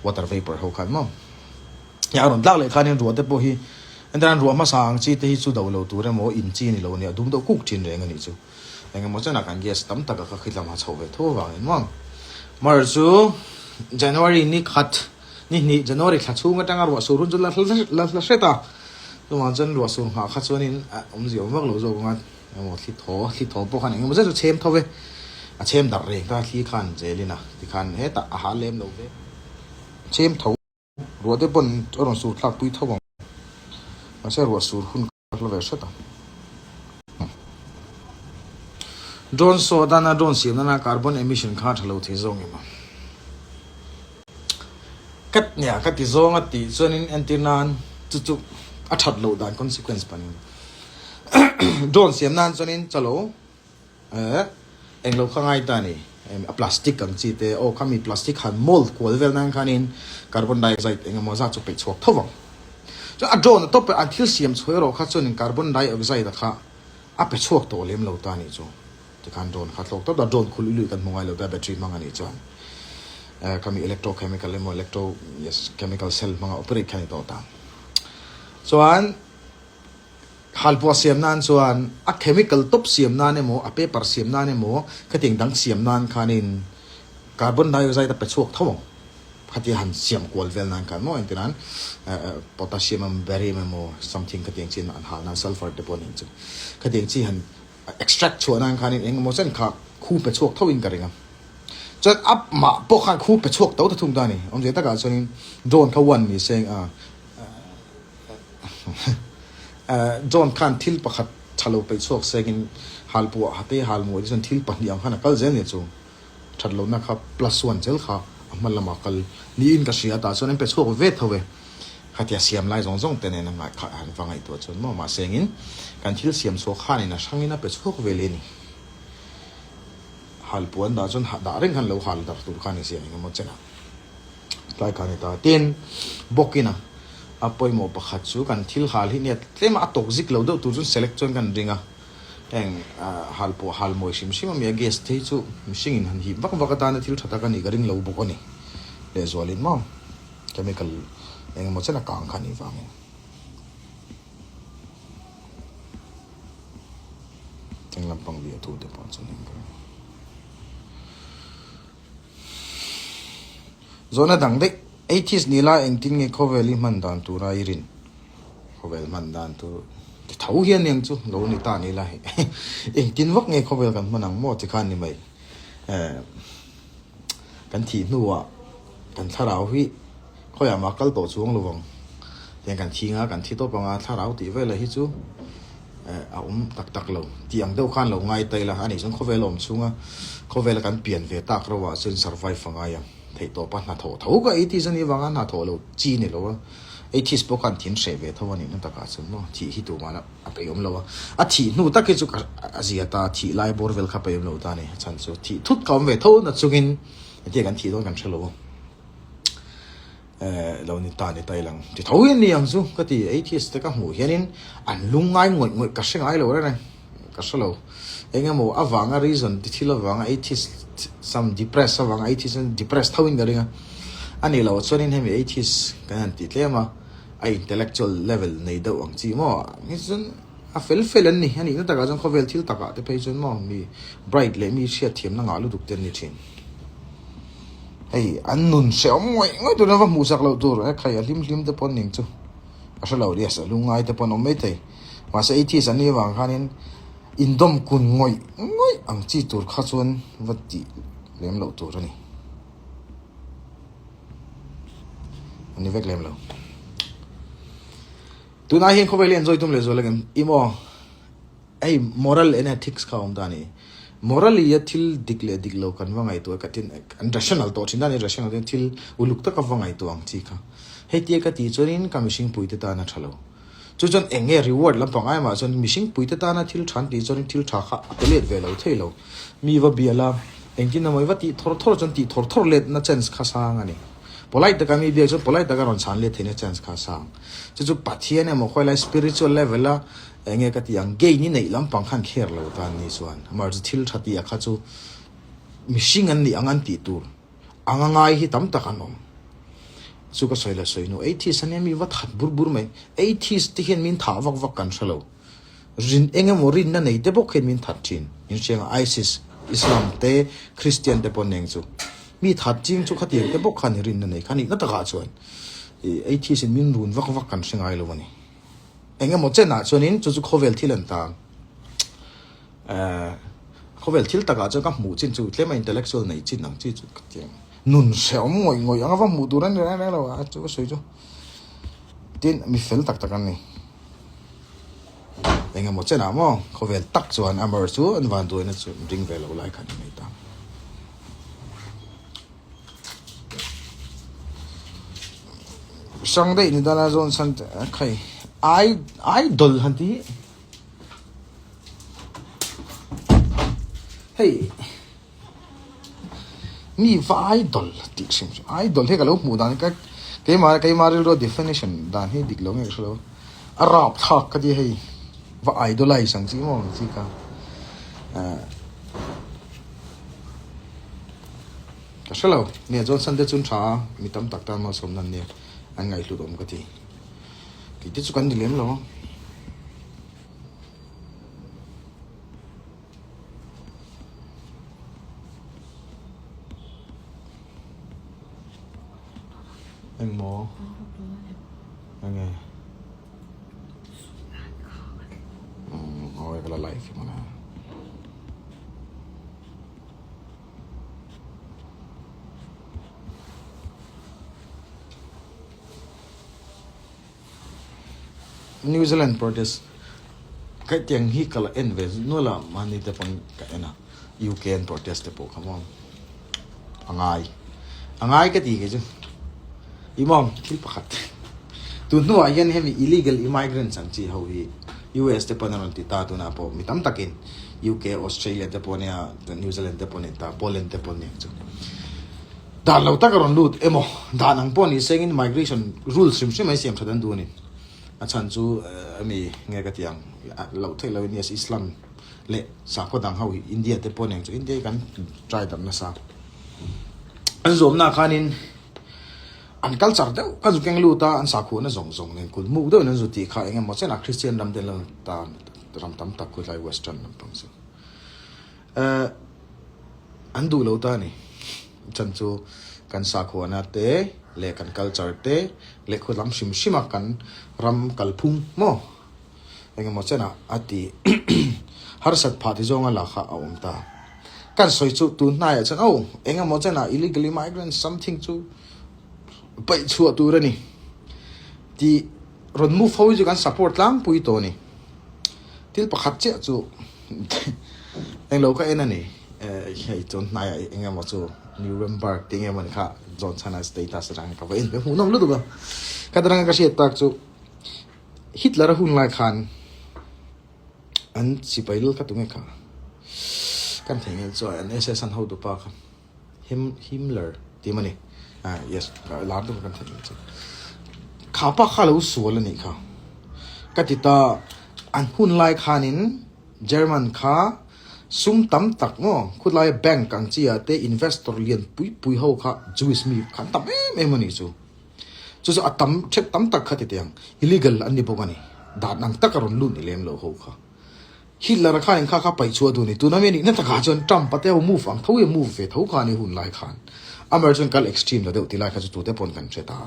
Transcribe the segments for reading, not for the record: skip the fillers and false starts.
Water vapour ho khan maw. Hei a rawn tlak leh khanin ruah te pawh hi entirnan ruah hmasa ang chi te hi chu do lo tur emaw in chi a ni lo ania dum deuh kuk thin reng a nih chu. Engemaw chenah kan gas tam tak a kha khi lamah chho ve tho avangin maw. Mar chu January ni khat ni hnih January thla chhung atanga ruah sur hun chu la la hla hret a, chuvang chuan ruah sur nghah kha chuanin a awmzia awm vak lo zawk anga emaw thli thaw thli thaw pawh khan engemaw zet chu chhem tho ve a chhem darh reng kha thli khan zelin a tikhan hetah a hal lem lo ve chhem tho. Ruah te pawn a rawn sur thlak pui tho ang. Mahse ruah sur hun ka hla ve hret ang. Drone saw dana drone siam nana carbon emission kha tha lo thei zawng em a? Ka nia ka ti zawng a tih chuanin entir nan chu chu a that loh dan consequence panin drone siam nan chuanin chalo Eh, englo kha ngai ta ni. A plastic ang chi te, aw khami plastic han mold kual vel nan khanin carbon dioxide eng emaw zat chu peih chhuak tho vang. Chuan a drone a tawp an thil siam chhuah erawh kha chuanin carbon dioxide a kha a pe chhuak tawh lem lo ta nih chu. Tikhan drone kha thlawk tawp ta, drone khul lui kan hmu ngai lo ta battery hmang a nih chuan. Eh, khami electrochemical emaw electro yes chemical cell hmanga operate kha ni tawh ta. Chuan Halpuah siam nan chuan a chemical top siam nan emaw, a paper siam nan emaw, khatiang dang siam nan khanin carbon dioxide a pe chhuak tho ang. Khatia han siam kual vel nan khan maw engtin an potassium emaw barium emaw something khatiang chi an hal nan sulphur te pawh nen chu khatiang chi han extract chhuah nan khanin eng emaw chen kha khu pe chhuak tho in ka ring a. Chuan a mah pawh khan khu pe chhuak to ta thung ta a ni. Awmzia takah chuanin drone kha one ni se a. John khan thil pakhat tha lo peih chhuak sengin halpuah hate halmuah te chuan thil pahnih ang khan a kal zel nia chu that lohna kha plus one zel kha a hma lamah kal niin ka hria tah chuan an pe chhuak ve tho e khatia siam lai zawng zawng te nen a ngaih kha han va ngaihtuah chuan maw mahse engin kan thil siam chhuak khanin a hrangin a pe chhuak ve leh a ni halpuah an dah chuan dah reng khan lo hal darh tur kha a ni sia engemaw chenah. Tlai kha a ni ta. Tin, bawkina a pawimawh pakhat chu kan thil hal hi nia tlema a tawk zik lo deuh tur chuan select chuan kan ring a. Heng hal pawh hal mawi hrim hrim a mi a gas te hi chu mihringin han hip vak vak atana thil tha tak a nih ka ring lo bawk a ni. Lehzualin maw chemical eng emaw chen a kang kha a nih vangin. Eng lampang bia thu te pawh chuan eng ka ring. Zawhna dang daih, Atheist ni la engtin nge khawvel i hman dan tura i rin? Khawvel hman dan tur ti tho hian eng chu lo ni ta ni la hei. Engtin vak nge khawvel kan hman ang maw ti khan ni mai. Kan thih hnuah kan thlarau hi khawiah mah kal tawh chuang lo vang. Tiang kan thi nga kan thi tawp anga thlarau tih velah hi chu a awm tak tak lo tih ang deuh khan lo ngai ta ila a nih chuan khawvel a awm chhunga khawvela kan pian ve tak ro ah chuan survive a ngai a theih tawpa hnathawh tho ka atheist a nih avanga hnathawh loh chi ni lo a atheist pawh khan thin hreh ve tho a nih na takah chuan maw thih hi tumah la a peihawm lo a a thih hnu tak hi chu ka a zia ta thih lai bawr vel kha peihawm lo ta a ni a chhan chu thih thut ka awm ve tho na chungin engtin kan thih dawn kan hre lo a. Eh, lo ni ta ni ta ilang ti tho hian ni ang chu ka ti atheist te ka hmuh hianin an lung ngai ngawih ngawih ka hre ngai lo reng reng ka hre lo engemaw avanga reason ti thil avanga atheist some depress avanga atheist an depress tho in ka ring a ani lo chuanin hemi atheist kan han ti tlem a a intellectual level nei deuh ang chi maw hi chuan a fel fel an ni anih na takah chuan khawvel thil takah te phei chuan maw mi bright leh mi hriatthiamna ngah lutuk te an ni thin. Hei an nun hrehawm ngawih ngawih tur a va hmuh sak loh tur he khai a hlim hlim te pawn ning chu a hre lo yes a lungngai te pawn awm mai thei mahse atheist an nih avang khanin indawm kun ngawih ngawih ang chi tur kha chuan va tih lem loh tur a ni a ni vek lem lo tunah hian khawvel hi enjoy tum leh zual angem i maw. Hei moral and ethics kha a awm ta a ni. Morally a thil dik leh dik lo kan va ngaihtuah ka tin an rational tawh thin a ni rational chuan thil uluk taka va ngaihtuah ang chi kha. Hei tia ka tih chuanin ka mihring puite tan a tha lo. Chu chuan eng nge reward lampang ai mah chuan mihring puite tana thil tha an tih chuanin thil tha kha a pe let ve lo thei lo. Mi va bial a, engtin emaw i va tih thawr thawr chuan tih thawr thawr letna chance kha sang a ni. Polite taka mi biak chuan polite taka rawn chhan let theihna chance kha sang. Chu chu Pathian emaw khawilai spiritual level a Enge ka ti ang, gain i neih lampang khan kher lo tan ni chuan amah chu thil tha tih a kha chu mihring an nih ang an tih tur anga ngai hi tam tak an awm. Chu ka sawi la sawi nu atheist ania mi va that bur bur mai. Atheist te hian min thah vak vak kan hre lo. Rin eng emaw rinna nei te bawk hian min that thin. In hria ang ISIS, Islam te, Christian te pawh an eng chu. Mi that ching chu khatiang te bawk khan i rinna nei kha nih na takah chuan atheist in min run vak vak kan hre ngai lo a ni. Eng emaw chenah chuanin chu chu khawvel thil an ta. Khawvel thil takah chuan ka hmuh chin chu tlema intellectual nei chin ang chi chu ka ti ang. Nun hrehawm ngawih ngawih anga va hmuh tur a ni reng reng lo a, chu ka sawi chu. Tin, mi fel tak tak an ni. Eng emaw chenah maw khawvel tak chuan Amber chu an vanduaina chu an ring ve lo lai kha a ni mai ta. Hrang daih ni dana zawn chhan khai ai idol han ti hi. Hei mi va idol tih hrim hrim idol hi ka lo hmuh dan ka keimah keimah rilru definition dan hi dik lo nge ka hrelo a rap thlak ka ti hei va idolize ang chi maw ang chi ka ah ka hrelo nia Johnson te chun tha a mi tam tak tan malsawmna an nia an ngaihhlut awm ka ti. Tih te chu kan ni lem lo. Engmaw? Enge? Umm awi ka la live hi mawle. New Zealand protest ka tiang hi ka la en ve nual a mahni te pawn ka en a UK an protest te pawh kha maw a ngai a ngai ka ti kei chu i maw thil pakhat tun hnuah hian hemi illegal immigrants ang chi ho hi US te pawn a rawn ti ta tunah pawh mi tam takin UK Australia te pawh nia New Zealand te pawh a ni ta Poland te pawh a ni ang chu. Dan lo tak a rawn lut emaw, dan ang pawh ni sengin migration rules hrim hrim a siam that an duh a ni. A chhan chu ami nge ka ti ang, loh theih loin yes Islam leh sakhaw dang ho hi India te pawh nen chu India hi kan try dam nasa. An zawmna khanin an culture deuh kha zu keng lut a, an sakhuana zawng zawng nen kut muk deuhin an zu tih kha eng emaw chenah Christian ram te an lo tan ram tam tak khawilai western lampang chu. Eh, an duh lo ta a ni. Chan chu kan sakhuana te leh kan culture te leh khaw lam hrim hrim a kan ram kalphung maw engemaw chenah a ti harsat phah ti zawnga la kha a awm ta. Kan sawi chu tun hnaiah chuan oh engemaw chenah illegally migrants something chu paih chhuah tur a ni tih rawn move ho hi chu kan support tlangpui tawh a ni. Thil pakhat chiah chu englo ka en a ni hei chuan hnaiah eng emaw chu Nuremberg tih eng emaw ni kha John Chana status atang ka va en ve hmuh nawm lutuk a ka atanga ka hriat tak chu Hitler a hun lai khan an sipai lal kha tunge kha kan theihnghilh chuan an SS an hotupa kha. Him Himmler tih maw ni? Ah yes lar deuh kan theih chu. Kha pa kha lo sual a nih kha. Ka ti ta an hun lai khanin German kha sum tam tak maw khutlaia bank ang chi ah te investor lian pui pui ho kha Jewish mi kha an tam em em a nih chu. Chu chu a tam thep tam tak kha ti teh ang illegal an ni bawk a ni. Dan ang taka rawn lut ni lem lo ho kha. Hitler a khan engkha kha paih chhuah duh a ni. Tuna mi anih na takah chuan Trump a te ho move ang tho hi a move ve tho kha a ni hun lai khan. Amah chuan kal extreme la deuh ti lai kha chu tute pawn kan hre ta.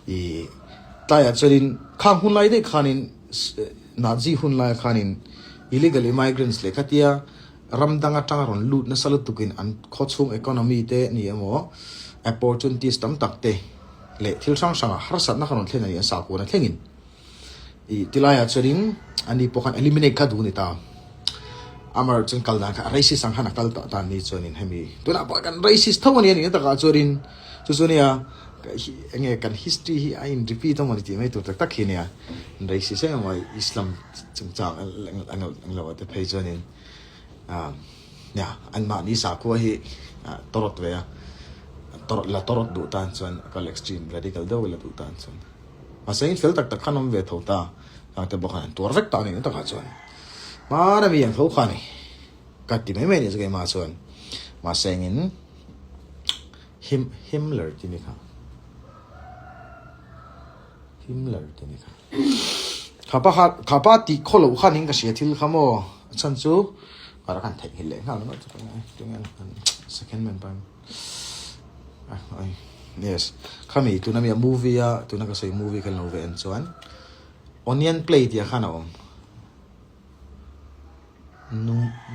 I tlaiah chuanin khang hun lai daih khanin Nazi hun lai khanin illegal immigrants leh khatia ram dang atanga rawn lut nasa lutukin an khawchhung economy te ni emaw opportunities tam tak te leh thil hrang hrangah harsatna kha rawn thlen a ni an sakuana thlengin. I tilaiah chuanin ani pawh khan eliminate kha duh a ni ta. Amar chuan kal dan kha a racist ang khan a kal tawh ta ni chuanin hemi tunah pawh kan racist tho a ni a nih na takah chuanin chu chu nia enge kan history hi a in repeat a mawni tih mai tur tak tak hi nia racist em em a Islam chungchang ang lo te phei chuanin nia anmahni sakhua hi tawrawt ve a la tawrawt duh tan chuan a kal extreme radical deuh la duh tan chuan. Mahse in fel tak tak khan awm ve tho ta, khang te bawk khan an tuar vek ta a ni na takah chuan hmana mi ang tho kha a ni ka ti mai mai a nih chu keimah chuan mahse engin Him Himmler tih mi kha. Himmler tih a ni kha. Kha pa kha kha pa tih khaw loh khan in ka hria thil kha maw a chhan chu kar a khan theihnghilh leh nghal ringawt chu tunge an second man pa yes khami tuna mi a movie a tuna ka sawi movie kha an lo ve en chuan onion play tih ah khan a awm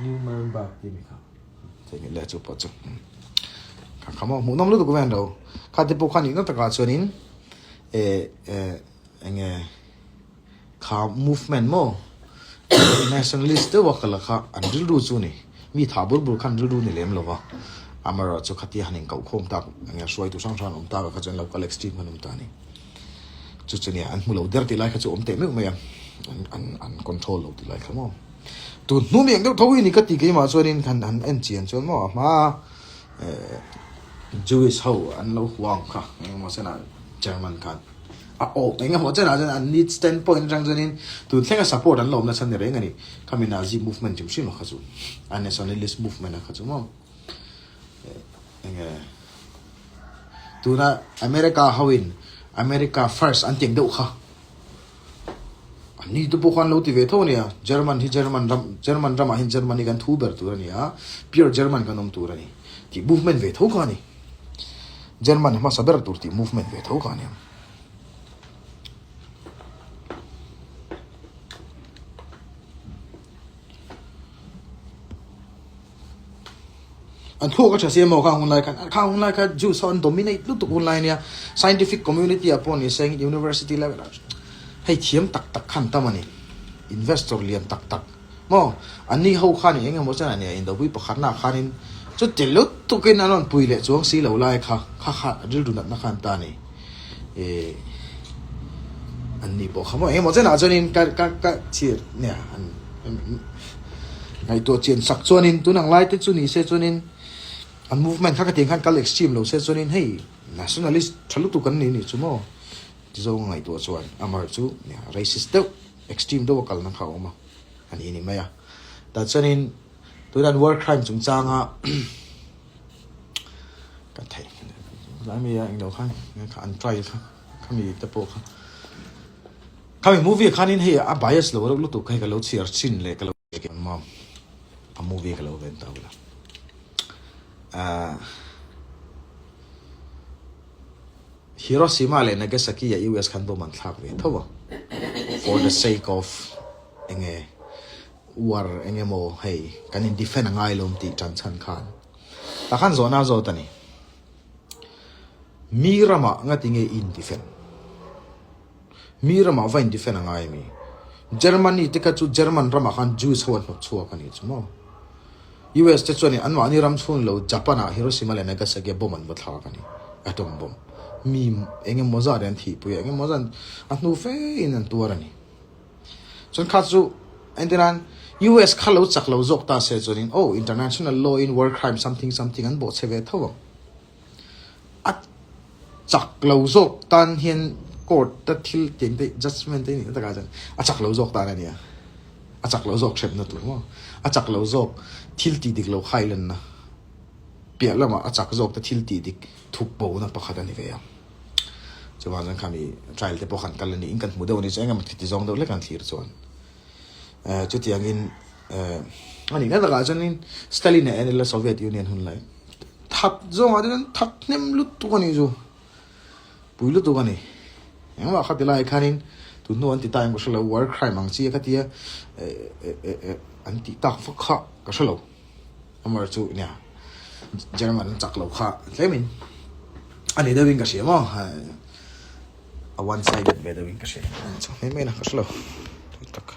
Newmarnberg tih a ni kha theihnghilh leh chu pawh chu kha kha maw hmuhnawm lutuk vel an lo kha te pawh kha nihna takah chuanin eh eh eng nge kha movement maw nationalist deuh a kal a kha an rilru chu a ni mi tha bur bur kha an rilru ni lem lo va amaherawhchu khatia han inkauhkhawm tak eng nge hruaitu hrang hrang an awm tak ah kha chuan lo kal extreme khan awm ta a ni chu chu nia an hmu lo der tih lai kha chu awm teh meuh mai a an an an control lo tih lai kha maw tun hnu mi ang deuh tho hi ni ka ti keimah chuanin han han en chian chuan maw a hma eh Jewish ho an lo huang kha engemaw chenah German khan a awk engemaw chenah chuan an ni stand point atang chuanin tun thlenga support an la awm nasa ni reng a ni khami Nazi movement hrim hrim a kha chu a nationalist movement a kha chu maw enge tuna America hoin America first an tih ang deuh kha an ni te pawh khan lo ti ve tho a nia German hi German ram German ramah hian Germany kan thu ber tur a ni a pure German kan awm tur a ni tih movement ve tho kha a ni German hmasa ber tur tih movement ve tho kha a nia. An thluak a tha si emaw khang hun lai khan khang hun lai kha Jews ho an dominate lutuk hun lai ania scientific community ah pawh ni se university level ah hei thiam tak tak khan tam a ni investor lian tak tak maw an ni ho khan eng emaw chuan ania indopui pakhat na khanin chuti lutukin an rawn pui leh chuang si lo lai kha kha kha rilru natna khan ta a ni eh an ni pawh kha maw eng emaw chenah chuanin ka ka ka chhir nia an. Ngaihtuah chian sak chuanin tun ang lai te chu ni se chuanin an movement kha ka tiang khan kal extreme lo se chuanin hei nationalist tha lutuk an ni nih chu maw ti zawng a ngaihtuah chuan amar chu racist deuh extreme deuh a kalna kha a awm a a ni ni mai a tah chuanin tuna an war crime chungchanga ka theih lai mai a englo khan an trial kha khami te pawh kha. Khami movie khanin hei a bias lo reuh lutuk hei ka lo chhiar chin leh ka lo maw a movie ka lo ven ta ula ahh Hiroshima leh Nagasaki a US khan bomb an thlak ve tho a for the sake of enge war enge maw hei kan in defend a ngai lawm tih tan chhan khan tah khan zawhna zawt a ni mi ramah ngatinge in defend. Mi ramah va indefend a ngai a mi? Germany te kha chu German ramah khan Jews ho an hnawt chhuak a nih chu maw? US te chuan anmahni ram chhung lo Japan ah Hiroshima leh Nagasaki ah bomb an va thlak a ni, atom bomb. Mi eng emaw zat an thihpui a, eng emaw zat a hnu fe in an tuar a ni. Chuan kha chu entirnan US kha lo chak lo zawk ta se chuanin oh international law in war crime something something an bawhchhe ve tho ang. A chak lo zawk tan hian court a thil tih te judgement te nih na takah chuan a chak lo zawk tan a nia a chak lo zawk hremna tur maw a chak lo zawk thil tih dik lo khai lanna piah lamah a chak zawk te thil tih dik thup bo na pakhat a ni ve a chuvang chuan khami trial te pawh khan kal a niin kan hmu deuh a ni chu engemaw ti zawng deuh hlek an thlir chuan eh chutiangin eh a nih na takah chuanin Stalin a en ila Soviet Union hun lai. That zawngah te chuan that hnem lutuk a nih chu pui lutuk a ni engmah kha ti lai khanin tun hnu an ti ta em ka hrelo war crime ang chi a kha tia eh an tih tak vak kha ka hrelo amar chu nia German an chak lo kha tlemin a ni deuhin ka hria maw a one sided ve deuhin ka hria chu mai mai na ka hrelo tak.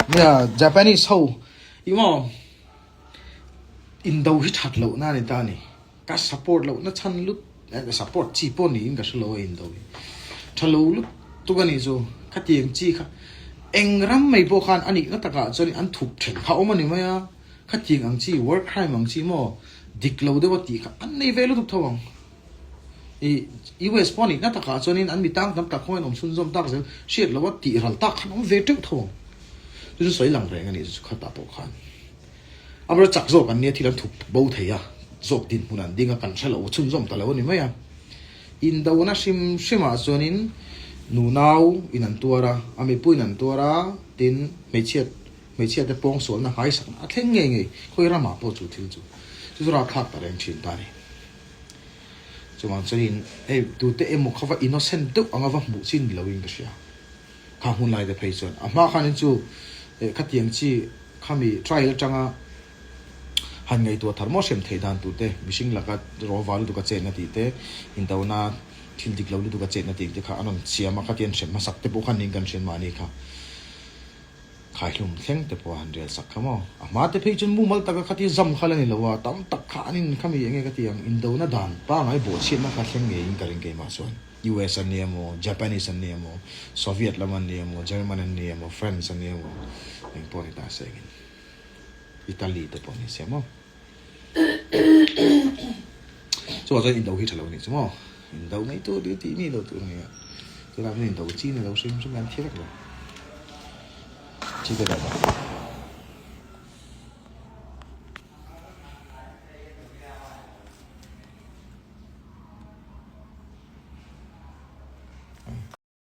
Nia Japanese ho i maw indo hi that loh na a ni ta a ni ka support loh na chhan lut support chi pawh niin ka hrelo a indo hi tha lo lutuk a nih chu khatiang chi kha eng ram mai pawh khan a nihna takah chuan an thup then kha awm a ni mai a. Khatiang ang chi, war crime ang chi maw dik lo deuh a tih kha an nei ve lutuk tho ang. I US pawh nihna takah chuanin an mi tang tam tak khawngain awm chhunzawm tak zel hriat loh a tih ral tak khan awm ve teuh tho ang. Chu chu sawi lang reng a nih chu khatah pawh khan. Amah chak zawk an nia thil an thup bo thei a, zawk dinhmun an ding a kan hre lo chhunzawm ta lo a ni mai a. Indona hrim hrimah chuanin nunau in an tuar a, a mipuiin an tuar a, tin hmeichhia hmeichhia te pawngsualna hmaisakna a thleng ngei ngei khawi ramah pawh chu thil chu chu chu rapthlak ta reng thin ta a ni. Chuvang chuanin hei tute emaw kha va innocent deuh anga va hmuh chin ni loin ka hria. Kha hmun lai te phei chuan a hma khanin chu eh khatiang chi khami trial atanga han ngaihtuah thar maw hrem theih dan tur te mihring laka rawva lutuk a chetna tih te indona thil dik lo lutuk a chetna tih te kha an rawn siam a khatiang hrem hmasak te pawh khan niin kan hriat mahni kha Khaihlum thleng te pawh a han rel sak kha maw? A hma te phei chuan mumal taka kha ti zam kha la ni lo a, tam tak kha an in khami enge ka ti ang, indona dan pangai bawhchhiatna kha thleng ngeiin ka ring keimah chuan. US an ni emaw, Japanese an ni emaw, Soviet lam an ni emaw, German an ni emaw, France an ni emaw, eng pawh ni ta se engin Italy te pawh ni se maw? Chuvang chuan indo hi tha lo a nih chu maw? Indo mai tur hi tih mi lo tur a ni a, tunah chuan indo chi ni lo hrim hrim an thi vek lo. Chi te dah dah.